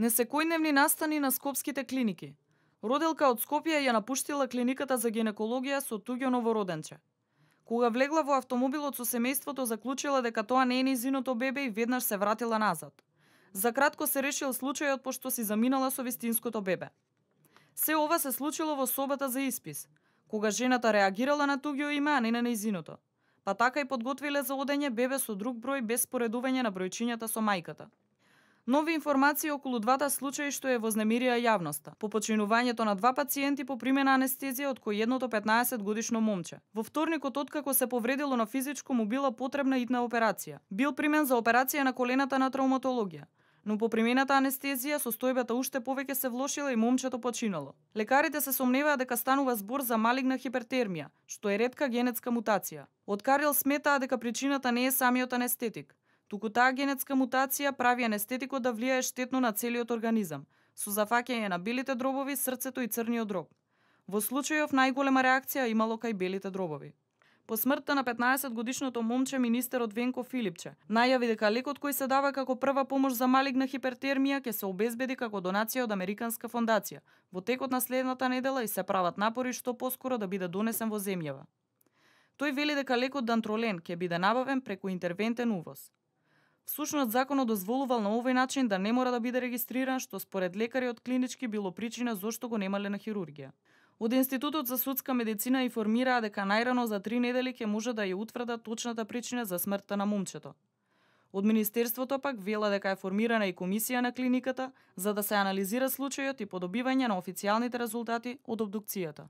Несекојдневни настани на скопските клиники. Роделка од Скопје ја напуштила клиниката за гинекологија со туѓо новороденче. Кога влегла во автомобилот со семејството, заклучила дека тоа не е нејзиното бебе и веднаш се вратила назад. За кратко се решил случајот пошто си заминала со вистинското бебе. Се ова се случило во собата за испис, кога жената реагирала на туѓо име, а не на нејзиното. Па така и подготвиле за одење бебе со друг број без споредување на бројчињата со мајката. Нови информации околу двата случаи што ја вознемирија јавноста. По починувањето на два пациенти по примена анестезија, од кои едното 15 годишно момче. Во вторникот, откако се повредило на физичко, му била потребна итна операција. Бил примен за операција на колената на травматологија. Но по примената анестезија состојбата уште повеќе се влошила и момчето починало. Лекарите се сомневаат дека станува збор за малигна хипертермија, што е ретка генетска мутација. Од Карил сметаа дека причината не е самиот анестетик, туку таа генетска мутација прави анестетикот да влијае штетно на целиот организам, со зафаќање на белите дробови, срцето и црниот дроб. Во случајов најголема реакција имало кај белите дробови. По смртта на 15-годишното момче, министерот Венко Филипче најави дека лекот кој се дава како прва помош за малигна хипертермија ќе се обезбеди како донација од Американска фондација во текот на следната недела и се прават напори што поскоро да биде донесен во земјава. Тој вели дека лекот Дантролен ќе биде набавен преку интервентен увоз. Всушност, законот дозволувал на овој начин да не мора да биде регистриран, што според лекари од клинички било причина зошто го немале на хирургија. Од Институтот за судска медицина информираа дека најрано за 3 недели ќе може да ја утврдат точната причина за смртта на момчето. Од Министерството пак вела дека е формирана и комисија на клиниката за да се анализира случајот и по добивање на официјалните резултати од обдукцијата.